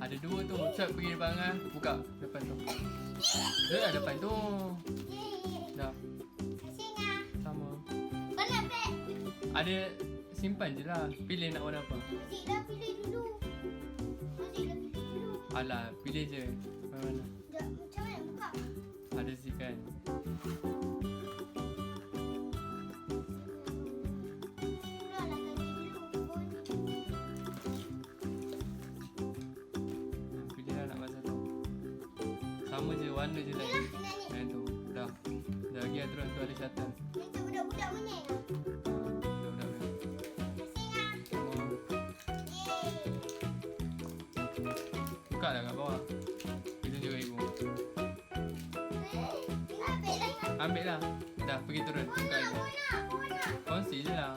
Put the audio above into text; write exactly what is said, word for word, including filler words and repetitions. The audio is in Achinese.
Ada dua tu. Cok pergi depan tengah. Buka depan tu. Dah depan tu. Dah. Sama. Ada, simpan je lah. Pilih nak warna apa. Alah, pilih je. Warna mana? Ada sikit kan. Pilih lah nak bahasa tu. Sama je, warna je lain. Yang tu. Dah. Dah lagi aturan tu ada syatan. Macam budak-budak monyet. Budak-budak monyet. Sama. Buka lah kat bawah. Kita tunjuk ibu. Ambil lah. Dah, pergi turun. Buka ibu. Kongsi je lah.